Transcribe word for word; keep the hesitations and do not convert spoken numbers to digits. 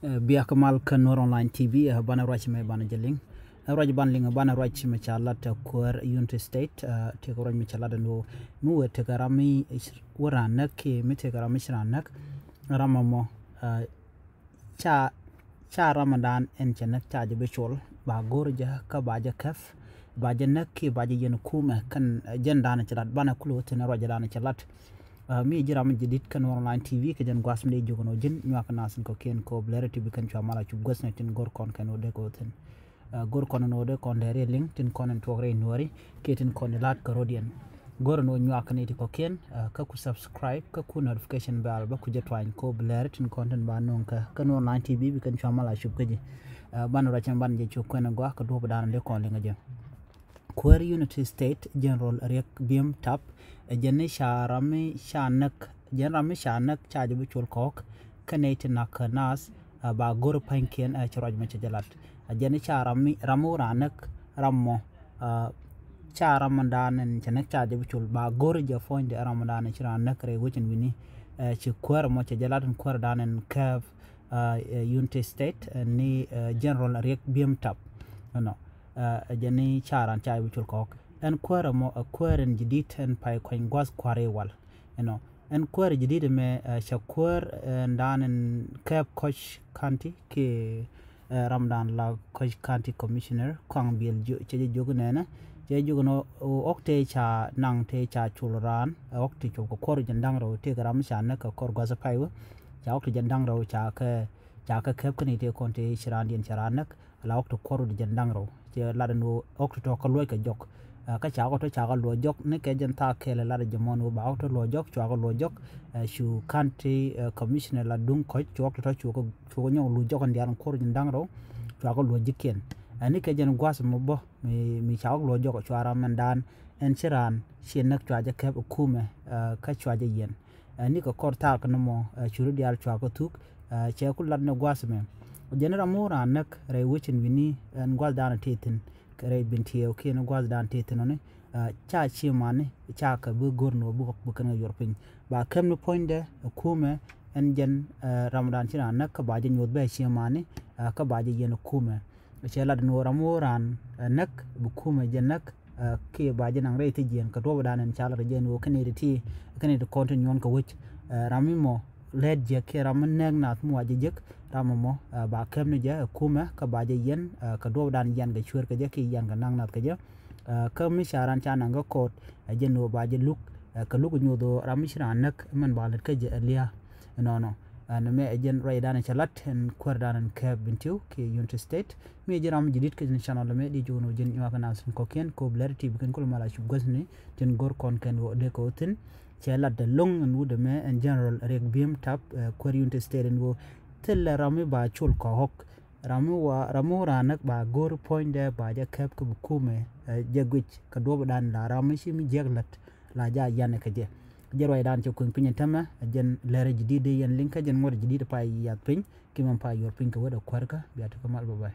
Ɛ, bia kä mal kä Nuer Online T V, ɛ, banɛ ruac mɛ banɛ jɛ liŋ. Ɛ, ruac banɛ liŋ, banɛ ruac mɛ ca lat, ɛ, kuäär Unity State, ɛ, tëëkɛ ruac mɛ ca lat ɛn ɣöö mi wëë tëëkɛ ram mi wä raan näk kiɛ mi tëëkɛ ram mi ci raan näk. Ram ɛmɔ, ɛ, ca, ca ramdan ɛn cɛ näk ca jɛ bi col, ba go̱r jɛ kä ba jɛ kɛp, ba jɛ näk kiɛ ba jɛ yɛn kumɛ kɛn, ɛ, jɛn danɛ cɛ lat, banɛ kulɛ wä thi̱n ɛ ruac danɛ cɛ lat. Ɛ, mi ji̱ ram mi jadid kä Nuer Online T V kɛ jɛn gua̱a̱th mi dee jiök ɛn ɣöö ji̱n nyuak naath in kɔ̱kiɛn kɛ ɣöö bi lɛr ti bi kɛn cua mal a cup guäthni tin go̱r kɔn kɛn ɣöö dee kɛ ɣöö thi̱n. Ɛ, go̱r kɔn ɛn ɣöö dee kɔn dee riɛ liŋ tin kɔn ɛn tuɔɔk rɛy Nuääri kiɛ tin kɔn in la̱t kä rɔ̱diɛn. Go̱r ɛn ɣöö nyuak kɛn iti kɔ̱kiɛn, ɛ, kä ku subscribe kä ku notification bell bä ku jɛ tuany kɛ ɣöö bi lɛr tin kɔn tin ba nööŋ kä, kä Nuer Online T V bi kɛn cua mal a cup kä ji̱. Ɛ, banɛ ruac ɛn banɛ jɛ cuk kuɛn ɛ gɔaa kɛ duɔ̱ɔ̱p dan dee kɔn liŋ ɛ jɛ. Kuäär Unity State General Riek Biem Tap, ɛ, jɛn ni ca ram mi ca näk, jɛn ram mi ca näk ca jɛ bi col kɔɔk, kä nɛy ti nak kä naath, ɛ, ba go̱r pa̱nykiɛn, ɛ, ci ruac mɛ cɛ jɛ lat. Ɛ, jɛn ni ca ram mi, ram mi wä raan näk, ram mɔ, ɛ, ca ramdan ɛn cɛ näk ca jɛ bi col, ba go̱r jɛ puɔ̱nydɛ ramdan ɛn ci raan näk rɛy wecin wi̱ni, ɛ, ci kuäär mɔ cɛ jɛ lat ɛn kuäärdan ɛn kɛɛp, ɛ, ɛ, Unity State, ɛ, ni, ɛ, General Riek Biem Tap. Ɛnɔ. Ɛ, jɛn ni ca raan ca bi col kɔɔk. Ɛn kuäär ɛmɔ, ɛ, kuäär ɛn jadid ɛn pay kuany gua̱th kua̱r i̱ wal. Ɛnɔ. Ɛn kuäär jadid ɛmɛ, ɛ, cɛ kuäär, ɛ, ɛn dan ɛn kɛɛp Koch County kiɛ, ɛ, ramdan la Koch County Commissioner Kuaŋ Biɛl cɛ jɛ jiök nɛnɛ. Cɛ jiök nɔ ɣɔk tëë ca naŋ tëë ca col raan, ɛ, ɣɔk tëë cop kɛ kuɔr jɛn da̱ŋ rɛw tëë kɛ ram ca näk kɛ kɔr gua̱th pay wä. Ca ɣɔk tëë jɛn da̱ŋ rɛw ca kɛ, ca kɛ kɛp kä nɛy tëë kɔn tëë ci raandiɛn cɛ raan näk. La ɣɔk ti kuɔr di jɛn da̱ŋ rɛw. Cɛ lat ɛn ɣöö ɣɔk ti tɔ̱ kä luɔc kɛ jɔk. Ɛ, kä ca ɣɔk tɔ̱ ca kɛ luɔc jɔk ni kɛ jɛn thaak kɛɛl ɛ lat ɛ jɛ mɔn ɣöö ba ɣɔk tɔ̱ luɔc jɔk, cua kɛ luɔc jɔk. Ɛ, cu county, ɛ, commissioner la duŋ Koch, cu ɣɔk ti tɔ̱ cu kɛ, cu kɛ nyɔk luɔc jɔk ɛn diaal ɛn kuɔr di jɛn da̱ŋ rɛw, cua kɛ luɔc ji̱kiɛn. Ɛ, ni kɛ jɛn gua̱th ɛmɔ bä, mi, mi ca ɣɔk luɔc jɔk, cua ram ɛn dan ɛn ci raan ci näk cua jɛ kɛp ɛ kumɛ, ɛ, kä cua jɛ yiɛn. Ɛ, ni kɛ kɔr thaak ni mɔ, ɛ, curi diaal cua kɛ thuk, ɛ, cɛ ku lat ni gua̱th mɛ. Jɛn ram mi wä raan näk rɛy wecin wi̱ni ɛn gua̱th danɔ tëë thi̱n, kɛ rɛy Bentiu kiɛ ni gua̱th danɔ tëë thi̱n ɔni, ɛ, ca ciëmani, ca kɛ bi go̱r ni wä bi kɔk bi kɛn kɛ yuɔr piny. Ba kɛm ni puɔ̱nydɛ, ɛ, kumɛ, ɛn jɛn, ɛ, ramdan ci raan näk kä ba jɛ nyoth bɛ ciëmani, ɛ, kä ba jɛ yiɛn kumɛ. Cɛ lat ni wä ram mi wä raan, ɛ, näk, bi kumɛ jɛ näk, ɛ, kiɛ ba jɛ naŋ rɛy thi̱jiɛn kɛ duɔ̱ɔ̱p dan ɛn ca lat jɛ ni wä kɛn iti ti, kɛn iti kɔn ti nyuɔn kɛ wec. Ɛ, ram mi mɔ lɛt jɛ kiɛ ram mi näk nath mi wa jɛ jek, ram mi mɔ, ɛ, ba kɛm ni jɛ, ɛ, kumɛ, kä ba jɛ yiɛn, ɛ, kɛ duɔ̱ɔ̱p dan yiɛn kɛ cuer kɛ jɛ kiɛ yiɛn kɛ naŋ nath kɛ jɛ. Ɛ, kä mi ca ran ca naŋ kɛ kɔɔt, ɛ, jɛ ni wä ba jɛ luk, ɛ, kɛ luk nyoth wä ram mi ci raan näk, mɛn ba lät kä jɛ ɛ lia̱a̱. Ɛnɔnɔ. Ɛn mɛ ɛ jɛn ruacdan cɛ lat ɛn kuäärdan ɛn kɛɛp Bentiu kiɛ Unity State. Mi ɛ jɛn ram jadid kä jɛn channel mɛ di jiök ni wä ji̱n nyuak kɛ naath tin kɔ̱kiɛn kɛ ɣöö bi lɛr ti bi kɛn kulɛ mal a cup guäthni tin go̱r kɔn kɛn wä dee kɛ wä thi̱n. Cɛ lat dɛ lo̱ŋ ɛn wut ɛmɛ ɛn General Riek Biem Tap, ɛ, kuäär Unity State ɛn ɣöö thilɛ ram mi ba col kɔɔk. Ram mi wa, ram mi wä raan näk ba go̱r puɔ̱nydɛ ba jɛ kɛp kä bi kumɛ, ɛ, jɛ guic kɛ duɔ̱ɔ̱p dan la ram mi ci mi jiäk lät la ja yan kɛ jɛ. Jɛ ruacdan cɛ kuny piny ɛ tämɛ, ɛ jɛn lɛr jadid dee yɛn liŋ kä jɛn ŋuɔ̱t jadid pa yath piny, ki mɛn pa yuɔr piny kɛ wä dee kuäärkä, bia ti kä mal, bye bye.